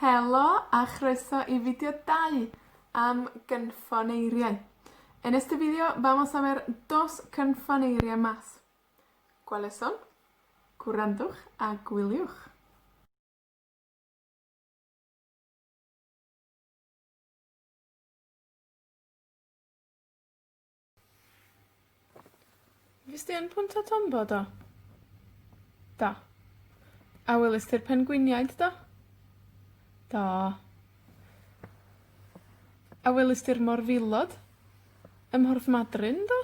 Helo a chroeso i fideo dau am gynffoneiriau. En este video vamos a ver dos cynffoneiriau más. Cuáles son? Gwrandwch a gwyliwch. Fuest ti yn Punta Tombo do? Do. A welest ti'r pengwiniaid do? Do. A welest ti'r morfilod ym Mhorth Madryn do?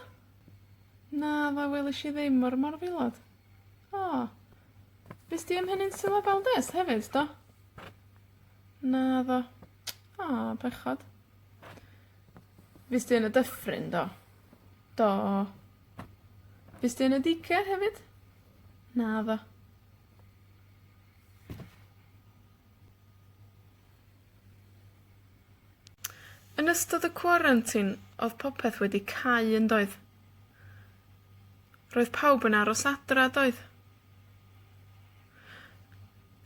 Naddo, welesh i ddim o'r morfilod. O. Fuest ti ym Mheninsula Valdez hefyd, do? Naddo. O, bechod. Fuest ti yn y dyffryn, do? Do. Fuest ti yn y dice hefyd? Naddo. Yn ystod y cwarantin, odd popeth wedi cau yn doedd? Roedd pawb yn aros adra, doedd?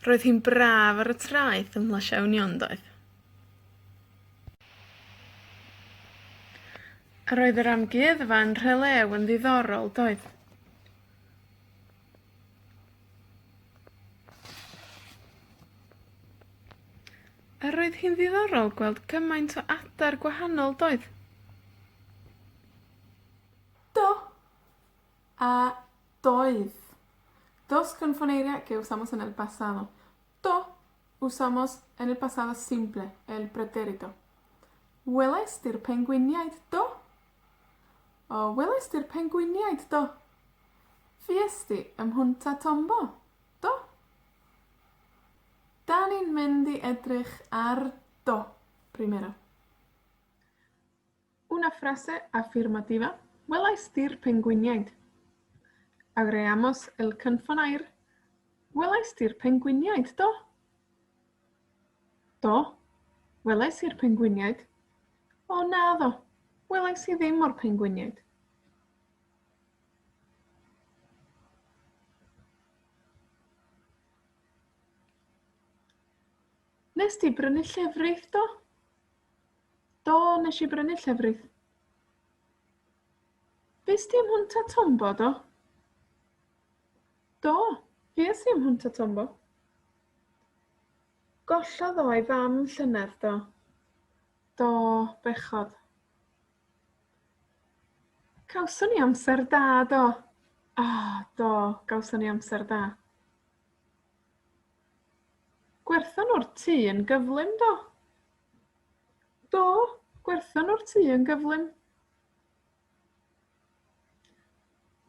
Roedd hi'n braf ar y traeth ym Mhlas Ewnion, doedd? A roedd yr amgueddfa yn Nhrelew yn ddiddorol, doedd? A roedd hi'n ddiddorol gweld gymaint o adar gwahanol, doedd? Do. A doedd. Dos cynffoneiriau que usamos en el pasado. Do. Usamos en el pasado simple, el pretérito. Welaist ti'r pengwiniaid, do? O, welaist ti'r pengwiniaid, do? Fuest ti ym Mhunta Tombo, do? 'Dan ni'n mynd i edrych ar do primero. Una frase afirmativa, Welaist ti'r pengwiniaid? Agregamos el cynffon air. Welaist ti'r pengwiniaid, do? Do, welais i'r pengwiniaid. O, naddo, welais i ddim o'r pengwiniaid. Nes di brynu llefrith, do? Do, nesh i brynu llefrith. Fuest ti ym Mhunta Tombo, do? Do, fues i ym Mhunta Tombo. Gollodd o ei fam llynedd, do? Do, bechod. Cawson ni amser da, do? O, do, gawson ni amser da. Gwerthon nw'r tŷ yn gyflym, do? Do, gwerthon nw'r tŷ yn gyflym.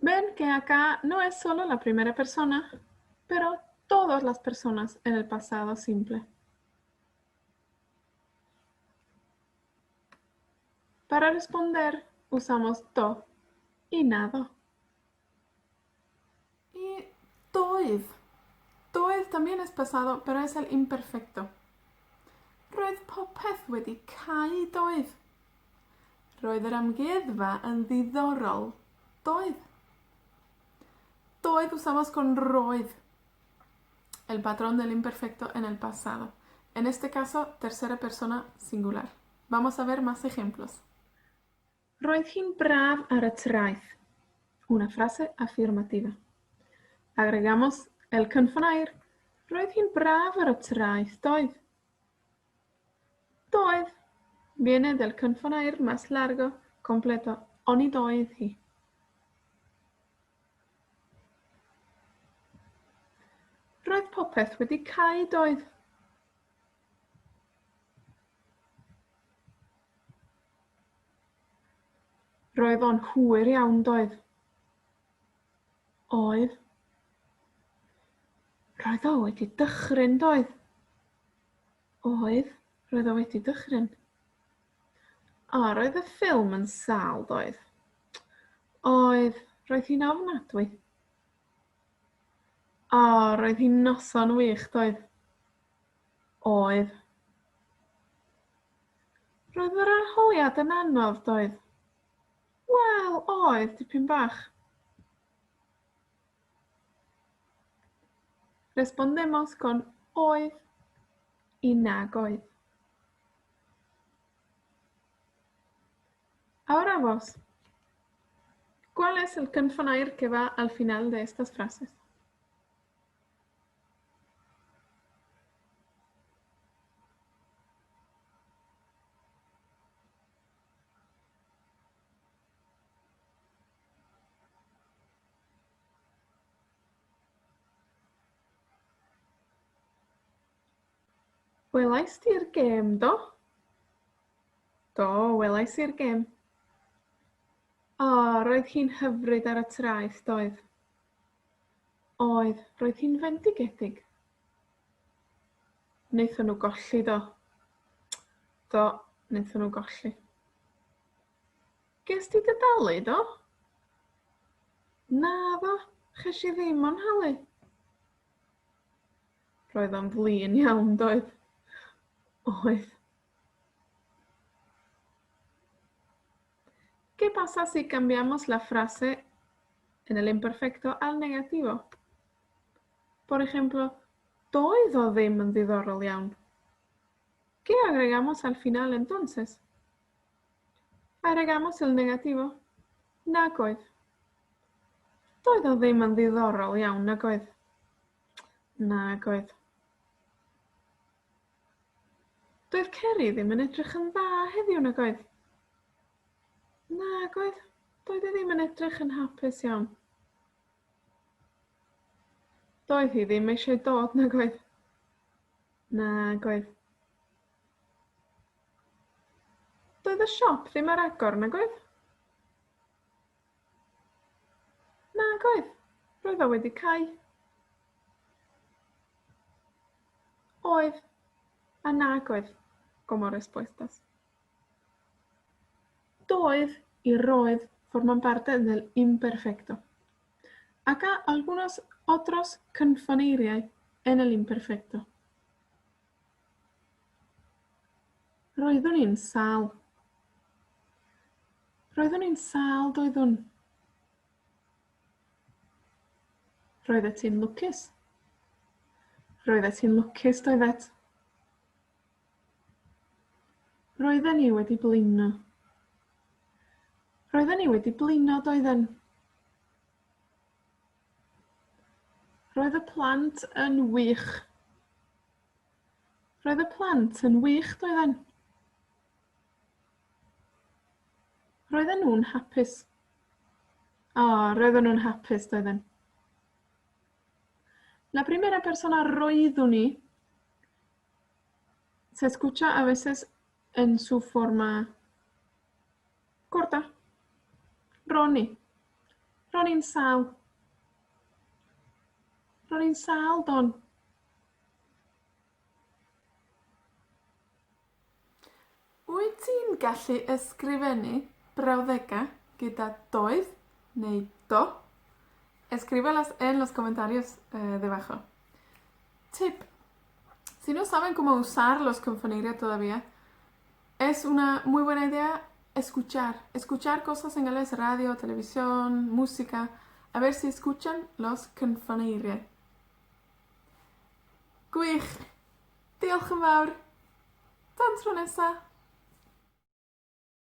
Ven que acá no es solo la primera persona, pero todas las personas en el pasado simple. Para responder, usamos do y naddo. Y doedd. Doedd también es pasado, pero es el imperfecto. Roedd popeth wedi cau, doedd? Roedd yr amgueddfa yn ddiddorol, doedd? Doedd usamos con roedd. El patrón del imperfecto en el pasado. En este caso, tercera persona singular. Vamos a ver más ejemplos. Roedd hi'n braf ar y traeth. Una frase afirmativa. Agregamos el cynffon air. Roedd hi'n braf ar y traeth, doedd? Doedd. Viene del cynffon air más largo, completo. Onid oedd hi? Roedd popeth wedi cau, doedd? Roedd o'n hwyr iawn, doedd? Oedd. Roedd o wedi dychryn, doedd? Oedd, roedd o wedi dychryn. O, roedd y ffilm yn sâl, doedd? Oedd, roedd hi'n ofnadwy. O, roedd hi'n noson wych, doedd? Oedd. Roedd yr arholiad yn anodd, doedd? Wel, oedd, dipyn bach. Respondemos con oedd. i nag oedd. Ahora vos. ¿Cuál es el cynffon air que va al final de estas frases? Welais di'r gêm, do? Do, welais i'r gêm. O, roedd hi'n hyfryd ar y traeth, doedd? Oedd, roedd hi'n fendigedig. Wnaethon nhw golli, do? Do, wnaethon nhw golli. Ges di dy dalu, do? Naddo, ches i ddim o'n nhalu. Roedd o'n flin iawn, doedd? Oedd. ¿Qué pasa si cambiamos la frase en el imperfecto al negativo? Por ejemplo, doedd o ddim yn ddiddorol iawn. ¿Qué agregamos al final entonces? Agregamos el negativo. Nag oedd. Doedd o ddim yn ddiddorol iawn, nag oedd? Nag oedd. Doedd Ceri ddim yn edrych yn dda heddiw, nag oedd? Nag oedd. Doedd e ddim yn edrych yn hapus iawn. Doedd hi ddim eisiau dod, nag oedd? Nag oedd. Doedd y siop ddim ar agor, nag oedd? Nag oedd. Roedd o wedi cau. Oedd. A nag oedd, como respuestas. Doedd i roedd forman parte del imperfecto. Acá algunos otros cynffoneiriau en el imperfecto. Roeddwn i'n sâl. Roeddwn i'n sâl, doeddwn? Roeddet ti'n lwcus. Roeddet ti'n lwcus, doeddet? Roedden ni wedi blino. Roedden ni wedi blino, doedden? Roedd y plant yn wych. Roedd y plant yn wych, doedden? Roedden nhw'n hapus. O, roedden nhw'n hapus, doedden? La primera persona roeddwn i se escucha a veces en su forma corta. Ro'n i. Ro'n i'n sâl. Ro'n i'n sâl, don. Wyt ti'n gallu ysgrifennu brawddega' gyda doedd neu do? Escríbelas en los comentarios, eh, debajo. Tip. Si no saben cómo usar los cynsoneirio todavía, es una muy buena idea escuchar, escuchar cosas en galés, radio, televisión, música, a ver si escuchan los cynffoneiriau. Gwych! Diolch yn fawr! Tan tro nesa!